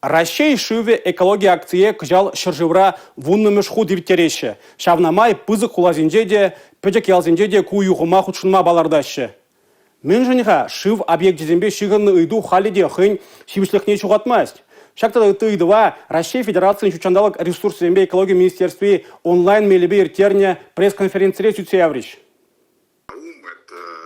Раҫҫей шывӗ экологи акцие кӑҫал ҫӗршывра вуннӑмӗш хут ирттереҫҫӗ. Ҫавна май пысӑк хуласенче те, пӗчӗк ялсенче те ку юхӑма хутшӑнма палӑртаҫҫӗ. Мӗншӗн-ха шыв объекчӗсемпе ҫыхӑннӑ ыйту халӗ те хӑйӗн ҫивӗчлӗхне ҫухатмасть? Ҫак тата ытти ыйтӑва Раҫҫей Федерацийӗн ҫут ҫанталӑк ресурсӗсемпе экологи министерстви онлайн мелӗпе ирттернӗ пресс-конференцире сӳтсе яврӗҫ.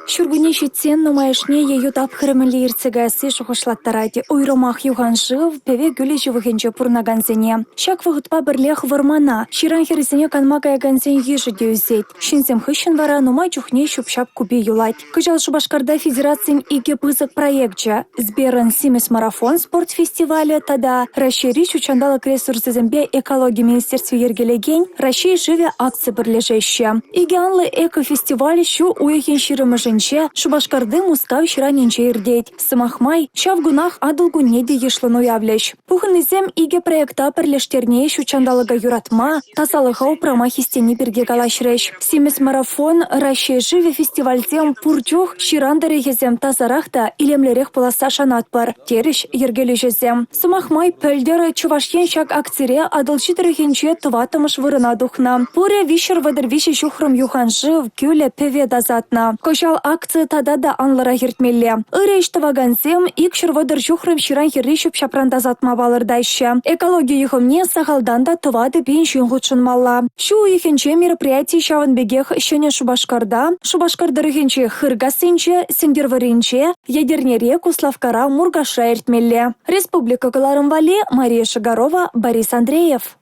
Ҫуркунне ҫитсен нумайӑшне ейӳ тапхӑрӗ мӗнле иртсе каясси шухӑшлаттарать. Уйрӑмах юхан шыв, пӗве-кӳлӗ ҫывӑхӗнче пурӑнакансене. Ҫак вӑхӑтпа пӗрлех вӑрмана, ҫыран хӗррисене канма каякансен йышӗ те ӳсет. Ҫынсем хыҫҫӑн вара нумай чухне ҫӳп-ҫап купи юлать. Кӑҫал Шупашкарта федерацин икӗ пысӑк проекчӗ – «Сберӑн симӗс марафон» спорт фестивалӗ тата Раҫҫейри ҫут ҫанталӑк ресурсӗсемпе экологи министерстви йӗркелекен «Раҫҫей шывӗ» акци пӗрлешеҫҫӗ. Икӗ анлӑ экофестиваль ҫу уйӑхӗн 20-мӗшӗнче Шупашкарти Мускав ҫыранӗнче иртет. Сӑмах май, ҫав кунах Атӑл кунне те йышлӑн уявлӗҫ. Пухӑннисем икӗ проекта пӗрлештерни ҫут ҫанталӑка юратма, тасалӑха упрама хистени пирки калаҫрӗҫ. Симӗс марафон, Раҫҫей шывӗ фестивальсем пур чух ҫыран тӑрӑхӗсем тасарах та илемлӗрех пуласса шанатпӑр, терӗҫ йӗркелӳҫӗсем. Сӑмах май, пӗлтӗр Чӑваш Ен ҫак акцире Атӑлҫи тӑрӑхӗнче тӑваттӑмӗш вырӑна тухнӑ. Пурӗ 333 ҫухрӑм юхан шыв, кӳлӗ, пӗве тасатнӑ. Кӑҫал акци тата та анлӑрах иртмелле. Ырӑ ӗҫ тӑвакансем 230 ҫухрӑм ҫыран хӗрри ҫӳп-ҫапран тасатма палӑртаҫҫӗ. Экологи юхӑмне сахалтан та 4 пин ҫын хутшӑнмалла. Ҫу уйӑхӗнче мероприяти ҫавӑн пекех Ҫӗнӗ Шупашкарта, Шупашкар тӑрӑхӗнчи Хыркассинче, Сӗнтӗрвӑрринче, Етӗрнере, Куславккара, Муркашра иртмелле. Республика кӑларӑм валли Мария Шигарова, Борис Андреев.